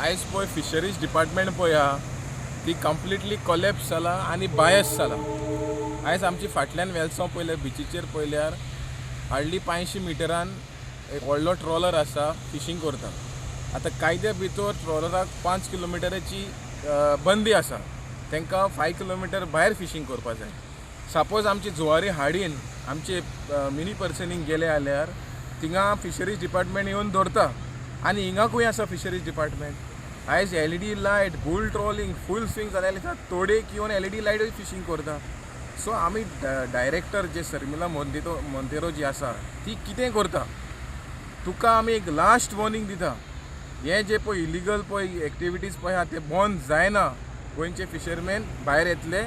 आयज पळय fisheries department पळय आहा ती कंप्लिटली कॉलेप्स जाला आनी बायस जाला. आयज आमची फाटल्यान वेलसांव पळयल्यार बिचीचेर पळयल्यार हार्डली 500 मिटरान एक व्हडलो ट्रॉलर आसा, फिशींग करता. आतां कायद्या भितर ट्रॉलराक 5 किलोमिटराची बंदी आसा, तांकां 5 किलोमिटर भायर फिशींग करपा जाय. सपोज आमची जुवारी हाडीन आमचे मिनी पर्सनीक गेले जाल्यार थिंगा फिशरीज डिपार्टमेंट येवन धरता. आनी हिंगा खंय आसा फिशरीज डिपार्टमेंट? आयज LED light, bull trawling full swing जालें आसा, तोडेक येवन एलईडी लायटूय फिशींग करता. सो आमी डायरेक्टर जे शर्मिला मोंतेरो जी आसा ती कितें करता, तुका आमी एक लास्ट वॉर्निंग दिता. हे जे पळय इलिगल पळय एक्टिविटीज पळय आहा ते बंद जायना गोंयचे फिशरमॅन भायर येतले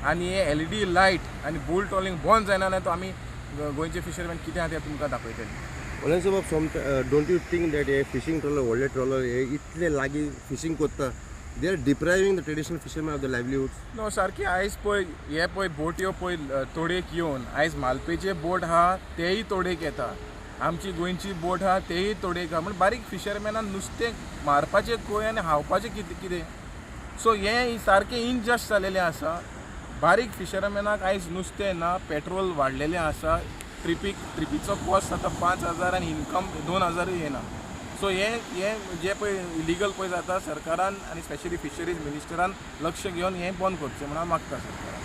आनी हे एलईडी लायट आनी बुल ट्रॉलिंग बंद जायना ना तो आमी गोंयचे फिशरमॅन कितें आहा तें तुमकां दाखयतले. ओलेन्सो बाब, some don't you think that हे फिशींग ट्रॉलर, व्हडले ट्रॉलर हे इतले लागीं फिशींग करता, they are depriving the traditional fisherman of the livelihood? No, सारकी. आयज पळय हे पळय बोटयो पळय तोडेक येवन, आयज मालपेचे बोट आहा तेय तोडेक येता, आमची गोंयची बोट आहा तेय तोडेक आहा. म्हण बारीक फिशरमॅनान नुस्तें मारपाचें खंय आनी खावपाचें कितें कितें? सो हें सारकें इनजस्ट जालेलें आसा. बारीक फिशरमॅनाक आयज नुस्तें ना, पेट्रोल वाडलेलें आसा, ट्रिपीचो कॉस्ट आतां 5000 आनी इनकम 2000ूय येना. सो हें हें जें पळय इलिगल पळय जाता, सरकारान आनी स्पेशली फिशरीज मिनिस्टरान लक्ष घेवन हें बंद करचें म्हणून हांव मागता सरकारान.